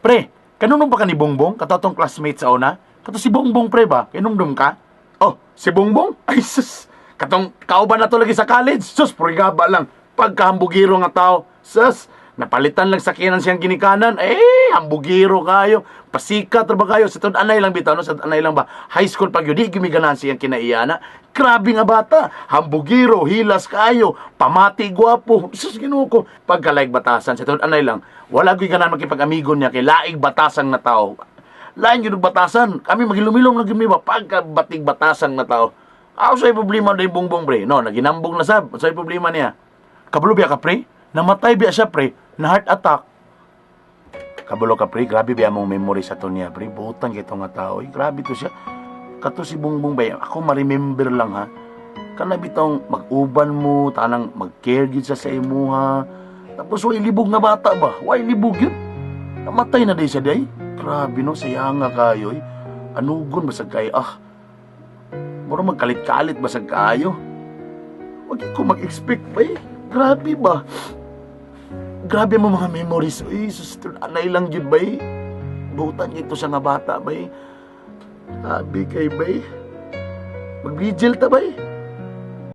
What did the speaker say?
Pre, kanunong ba ka ni Bongbong? Kato atong classmate sa una? Kato si Bongbong, pre, ba? Kinumdum ka? Oh, si Bongbong? Ay sus! Katong kauban na to lagi sa college. Sus, purigaba lang. Pagkahambugiro nga tao. Sus, napalitan lang sakyanan siyang ginikanan. Eh, hambugiro kayo. Pasikat ra ba kayo? Sa anay lang bitaw, no? Sa anay lang ba? High school pag yun, di gimiganan siyang kinaiyana. Grabe nga bata. Hambugiro, hilas kayo, pamati gwapo. Sus, Ginoo ko. Pagkalaig batasan, sa anay lang, wala ko'y ganan makipag-amigo niya kay laig batasan na tao. Lain yun og batasan. Kami magilumilom na gimi ba pagkabatig batasan na tao. Ako sa problema na yung Bongbong, pre. No, naginambong na sab. Sa problema niya. Kabalo biya ka, pre? Namatay biya siya, pre. Na heart attack. Kabalo ka, pre, grabe biya mong memory sa to niya, pre. Butan kito nga tao. Ay, grabe to siya. Kato si Bongbong ba? Ako ma-remember lang ha. Kana bitong mag-uban mo, tanang mag-care gid siya sa imuha. Tapos way libog nga bata ba? Way libog yun. Namatay na day siya day. Grabe no, sayanga kayo eh. Anugon basag kayo. Ah, mura magkalit-kalit basag kayo. Wag ko mag-expect pa eh. Grabe ba? Grabe mo mga memories. Uy, sus, anay lang yun ba eh. Butan ito siya nga bata ba eh. Grabe kay ba eh. Mag-vigil ta ba eh.